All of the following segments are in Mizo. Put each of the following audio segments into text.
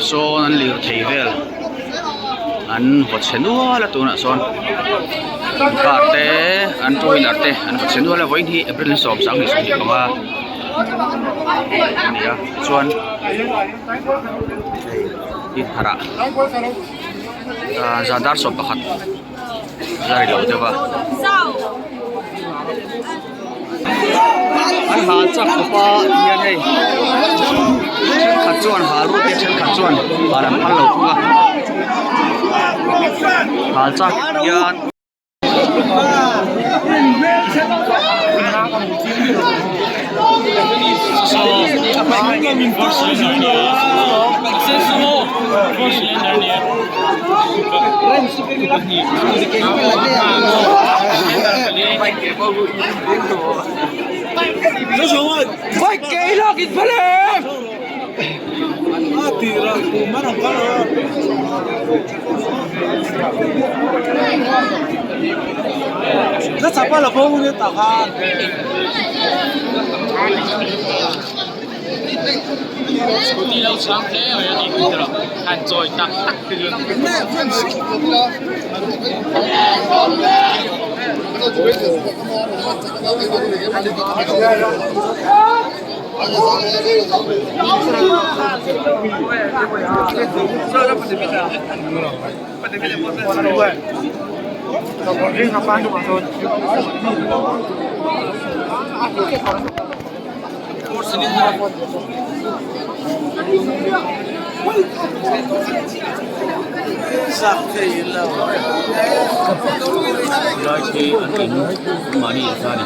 Sawn an lirthei vel an vaw chhe nual a tunah sawn car te an two wheeler te an vaw chhe nual a vawiin hi April ni sawm sanghnih 25 a ni a tichuan hei harah ah zan dar 11 la ri lo deuh a. An hal chak khawp a tihian hei thenkhat chuan hal rut a thenkhat chuan hal an phal lo thung a hal chak hian. Lai khi an in mahni in ta a ni.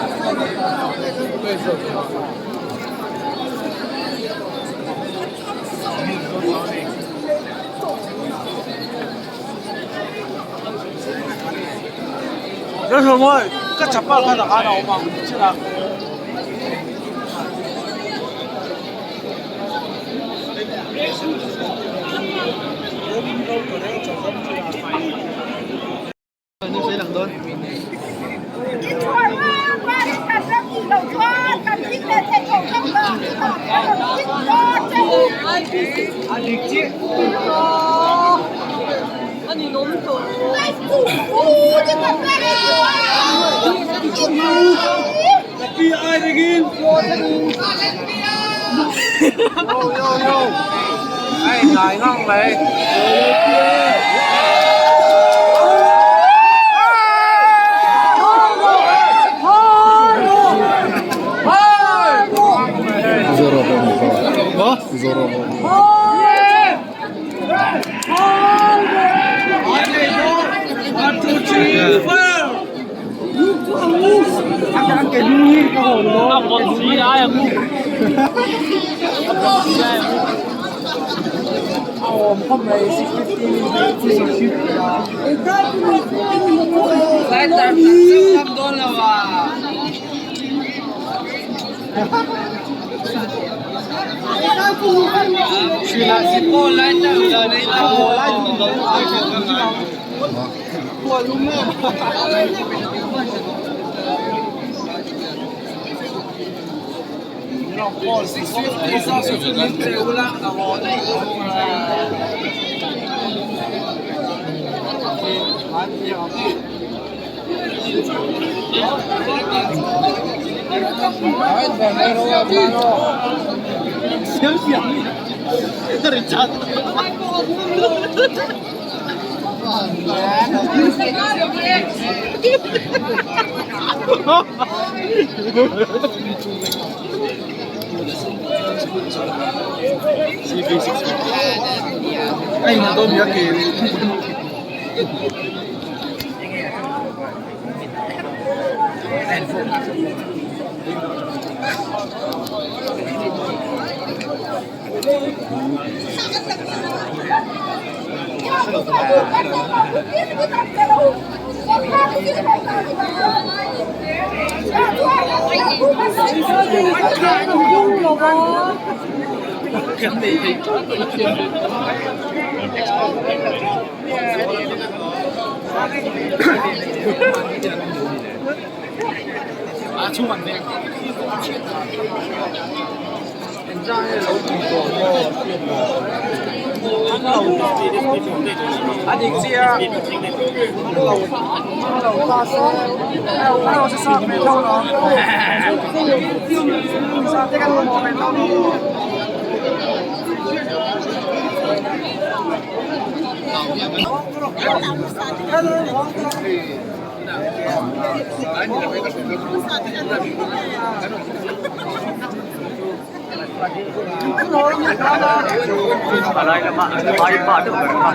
A lai lama vaipa deuh ber kha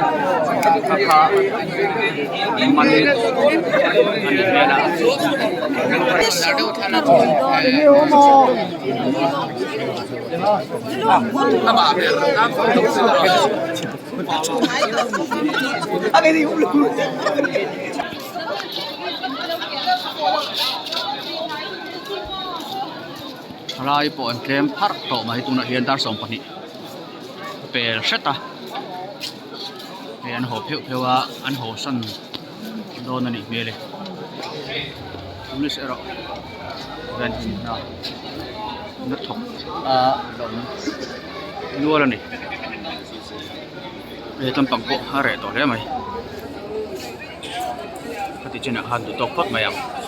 kha kha man a nih hmel a. Thalai pawh an tlem pharh tawh mai tunah hian dar 12 pel hret a hei an haw pheuh pheuh a an haw san dawn a nih hmel e police erawh hian hna na thawk a la awm nual a ni he tlampang pawh a reh tawh hle mai khati chinah khan duhtawk phawt mai ang.